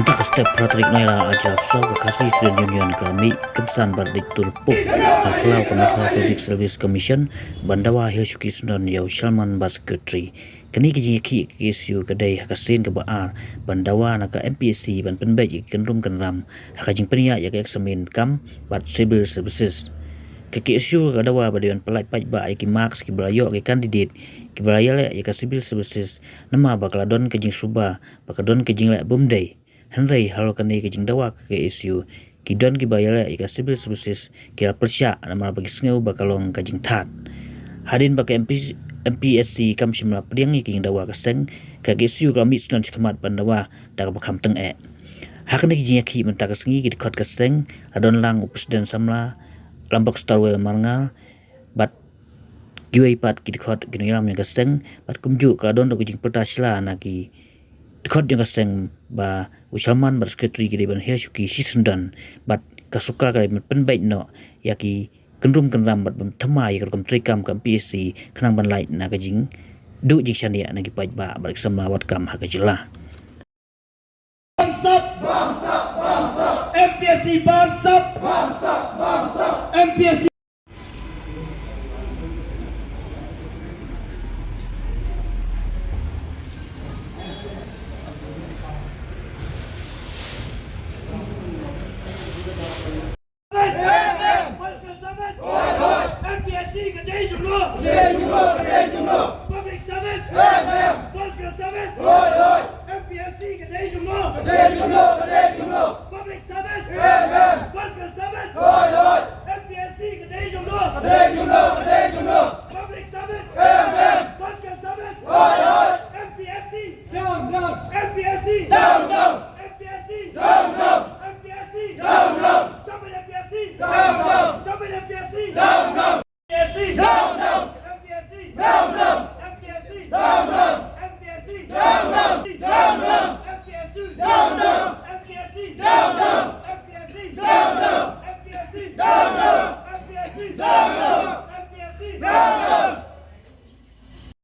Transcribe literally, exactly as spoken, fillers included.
Mynta ka step phra tarik Nailar ar hajar arphew saw ka Khasi Student Union ka la mih kynsan bad dei tur puk ha khlaw ka Meghalaya Public Service Commission ban dawa ha shuki syndon ïa u Chairman bad Secretary. Kane ka jingïakhih ka K S U ka dei ha ka sien kaba ar ban dawa na ka M P S C ban pynbeit ïa ka kynrum kynram ha ka jingpynïaid ïa ka eksamin kam bad civil services. Ka K S U ka dawa ba dei ban pyllait paidbah ïa ki marks kiba la ïoh ki candidate kiba la ïaleh ïa ka civil services, namar ba ka la don ka jingsuba ba ka don ka jingleh bym dei. Hynrei halor kane ka jingdawa ka K S U, ki don kiba ïaleh ïa ka civil services ki la pyrshah namar ba ki sngew ba ka long ka jingthad. Hadien ba ka M P, M P S C kam shym la pdiang ïa ka jingdawa ka seng, ka K S U ka la mih syndon shakhmat ban dawa da kaba kham tyngeh. Ha kane ka jingïakhih mynta ka sngi ki dkhot ka seng la don lang u President Samla Lambok Starwell Marngar bad kiwei pat ki dkhot ki nongïalam jong ka seng, bad kumjuh ka la don ruh ka jingpyrta sla na ki dkhot jong ka seng ba u Chairman bad Secretary ki dei ban hiar shuki shi syndon, bad ka sorkar ka dei ban pynbeit noh ïa ki kynrum kynram bad ban thymmai ïa ka rukom treikam ka M P S C khnang ban lait na ka jingduh jingshaniah na ki paidbah bad ki samla wad kam ha ka jylla. Bamsap, bamsap, bamsap. M P S C bamsap, bamsap, bamsap. M P S C. M P S C ka dei jong ngi. Ka dei jong ngi, ka dei jong ngi. Public service. Public service. M P S C ka dei jong ngi. Ka dei jong ngi, ka dei jong ngi.